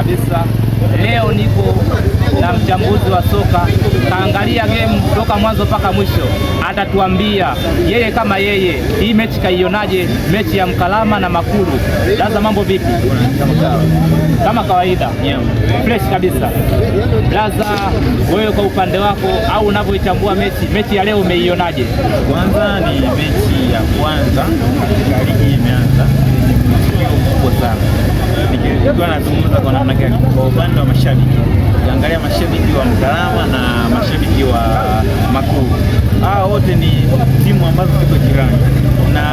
Kabisa. Leo niko na mchambuzi wa soka, kaangalia game toka mwanzo mpaka mwisho, atatuambia yeye kama yeye hii mechi kaionaje, mechi ya Mkalama na Makulu. Laza, mambo vipi? Kama kawaida, fresh kabisa. Laza, wewe kwa upande wako au unavyoichambua mechi ya leo umeionaje? Kwanza ni mechi ya kwanza katika ligi imeanza yenye mwitikio mkubwa sana. Nikiwa nazungumza kwa namna gani, kwa upande wa mashabiki, ukiangalia mashabiki wa Mkalama na mashabiki wa Makulu, hawa wote ni timu ambazo ziko jirani, na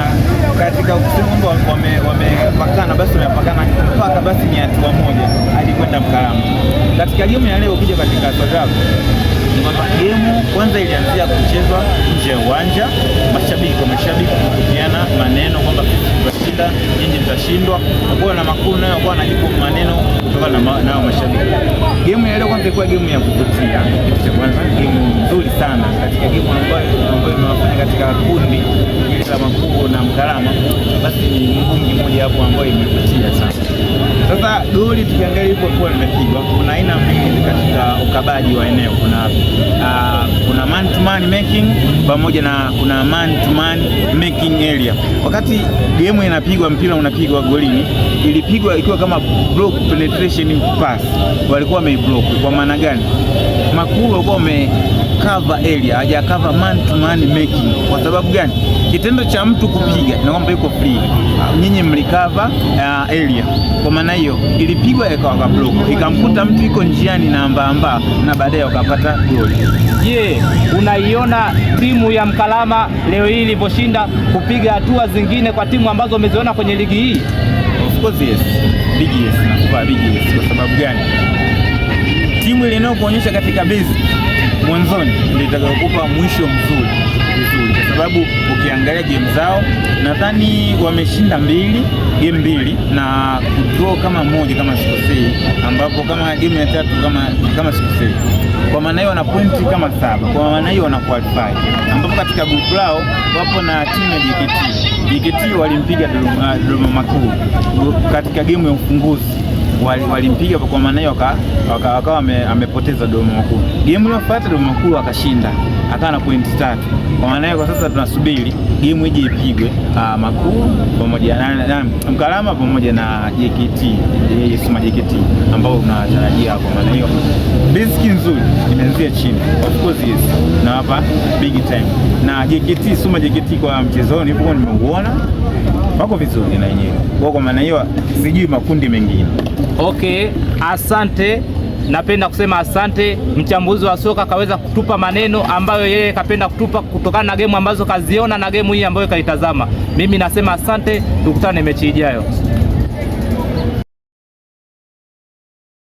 katika kusema kwamba wamepakana, basi wamepakana mpaka basi ni hatua moja hadi kwenda Mkalama. Katika game ya leo, ukija katika swali lako ni kwamba game kwanza ilianzia kuchezwa nje ya uwanja, mashabiki kwa mashabiki kutupiana maneno kwamba sisi tutashinda, nyinyi mtashindwa. Kwa na Makulu nayo kwa wanajibu maneno kutoka nao mashabiki. Game ya leo kwanza ilikuwa game ya kuvutia, kitu cha kwanza, game nzuri sana katika game ambayo imewafanya katika kundi ile la Makulu na Mkalama, basi ni mbungi mmoja hapo ambayo imevutia sana. Sasa goli tukiangalia ilivyokuwa limepigwa, kuna aina mbili katika ukabaji wa eneo. Kuna man to man marking pamoja na kuna man to man marking area. Wakati game inapigwa, mpira unapigwa golini, ilipigwa ikiwa kama block penetration pass, walikuwa wameiblock. Kwa maana gani? Makulu walikuwa wame cover area, haja cover man to man marking. Kwa sababu gani? Kitendo cha mtu kupiga na kwamba yuko free, nyinyi mlicover area. Kwa maana hiyo ilipigwa ikawa block, ikamkuta mtu yuko njiani na ambamba, na baadaye wakapata goli. Je, unaiona timu ya Mkalama leo hii ilivyoshinda kupiga hatua zingine kwa timu ambazo umeziona kwenye ligi hii? Of course yes, big yes, nakupa big yes. Kwa sababu gani? Timu ile inayokuonyesha katika basic mwanzoni ndio itakayokupa mwisho mzuri vizuri, kwa sababu ukiangalia game zao nadhani wameshinda mbili game mbili na kudraw kama moja kama sikosei, ambapo kama game ya tatu kama sikosei. Kwa maana hiyo wana pointi kama 7, kwa maana hiyo wana qualify, ambapo katika group lao wapo na timu ya JKT. JKT walimpiga Dodoma Makuu katika game ya ufunguzi walimpiga kwa maana hiyo wakawa amepoteza Dodoma Makuu. Game iliyofuata Dodoma Makuu akashinda akawa na pointi 3. Kwa maana hiyo kwa sasa tunasubiri game ije ipigwe Makuu pamoja na Mkalama pamoja na JKT, Suma JKT ambao tunatarajia. Kwa maana hiyo basic nzuri imeanzia chini, of course yes, na hapa big time na JKT Suma JKT kwa mchezoni nilipokuwa nimeuona wako vizuri na yenyewe. Kwa maana hiyo sijui makundi mengine. Okay, asante. Napenda kusema asante. Mchambuzi wa soka kaweza kutupa maneno ambayo yeye kapenda kutupa kutokana na game ambazo kaziona na game hii ambayo kaitazama. Mimi nasema asante, tukutane mechi ijayo.